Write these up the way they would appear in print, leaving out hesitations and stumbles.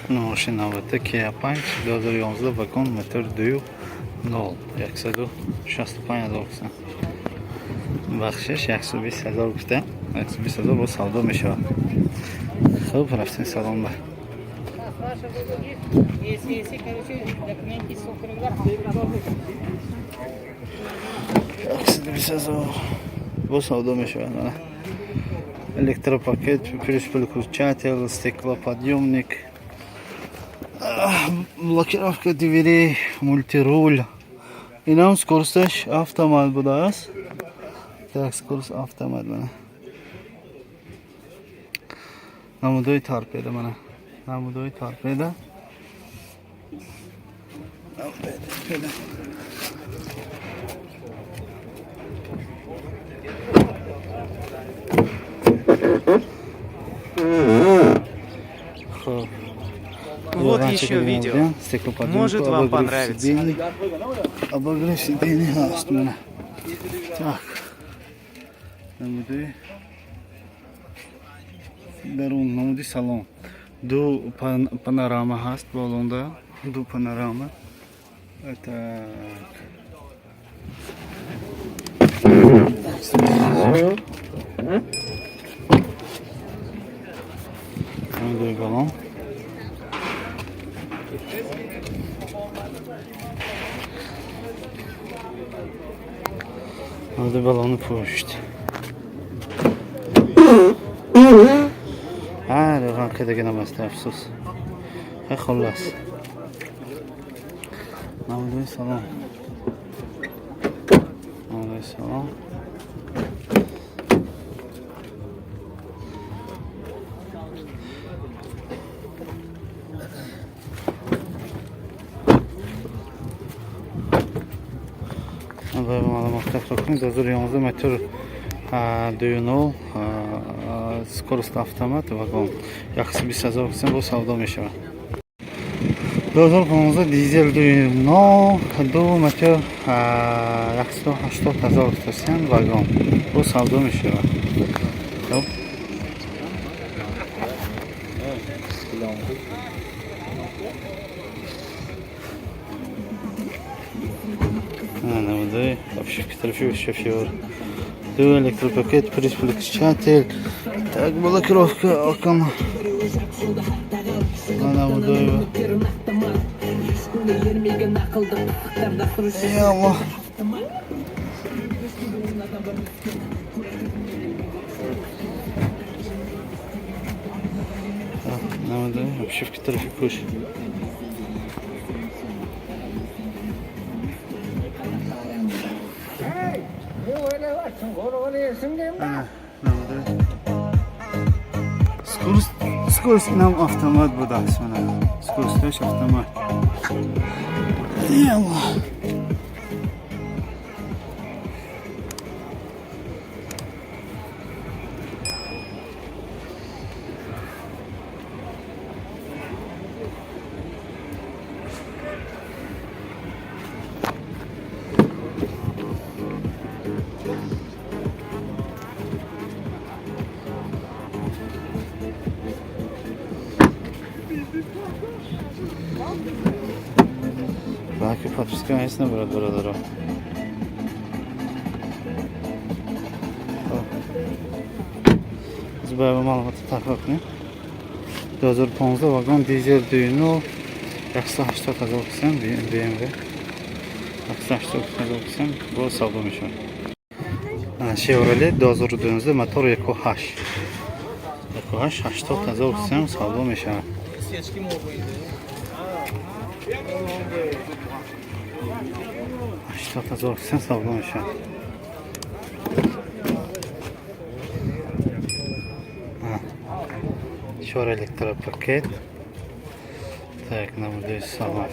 Мошин навбатта Kia 5 2011, вагон, мотор 2.0, 165 ҳазор гуфта. Бахшиш, 120 ҳазор гуфта, 120 ҳазор бо савдо мешавад. Хуб, рафтем салон ба. Ваша если, короче, документы сокрыгар. 120 ҳазор бо савдо мешавад. Мана электропакет, плюс переключатель, стеклоподъемник, блокировка двери, мультируль. Инам скоросташ автомат будааст. Так, скорость автомат. Мана намудои торпеда, мана намудои торпеда, намудои торпеда. Хоб. Вот еще видео. Может, вам понравится. Обогрев сидений ҳаст, мана. Так. Намудои дарун, намуди салон. Ду панорама ҳаст болонда, ду панорама. Так. Намудои балон. Намудои балони пушт. Равған кардагинам аст, афсӯс. Хай, хуллас. Намудои салон. Намудои салон. Бояд маълумот такрор кунем: 2011, мотор 2.0, скорость автомат, вагон, 120 ҳазор гуфтем, бо савдо мешавад. 2015, дизел 2.0 ду мотор, 180 ҳазор гуфтасиян, вагон, бо савдо мешавад. Хуб. Намудои обшивки тарафи шофёр. Ду электропакет, плюс переключатель. Так, блокировка окон. Намудои. Я Аллоҳ. Намудои обшивки тарафи пушт. Намудои. Скорость, скорость инам автомат будааст, мана. Скоросташ автомат. Я Аллоҳ. Лайки, подписка ҳест набарад, бародаро. Хоб. Аз бояд маълумотро такрор кунем. 2015, вагон, дизел 2.0, 180 ҳазор кисем, BMW 180 ҳазор кисем, боз савдо мешавад. Chevrolet 2012, мотор 1.8, 1.8, 80 ҳазор кисем, савдо мешавад. 80 ҳазор кисем, савдо мешавад. Чор электропакет. Так, намудои салон.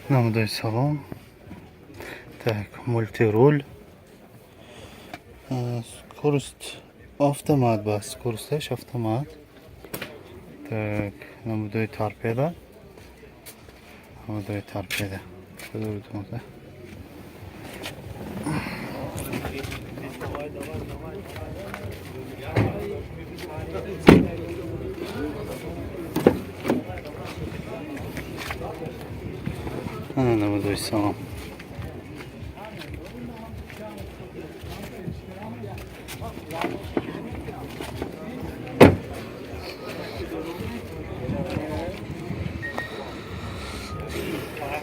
Намудои салон. Так, мультируль. Скорость автомат ба, скоросташ автомат. Так, намудои торпеда. Намудои торпеда. 2012. Ана намудои салон.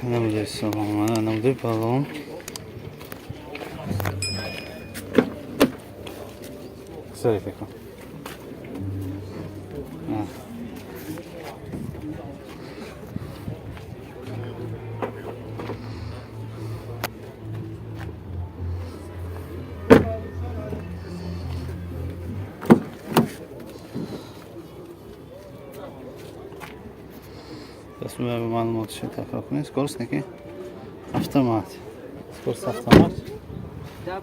Намудои салон, ана намудои балон. Смотрите, какой. А. Дастмоя маълумотшо такрор кунед. Скорость неки автомат. Скорость автомат. Так,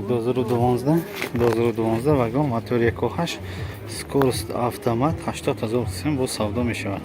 2012, 2012, вагон, мотор 1,8, скорость автомат, 80 000 сум бо савдо мешавад.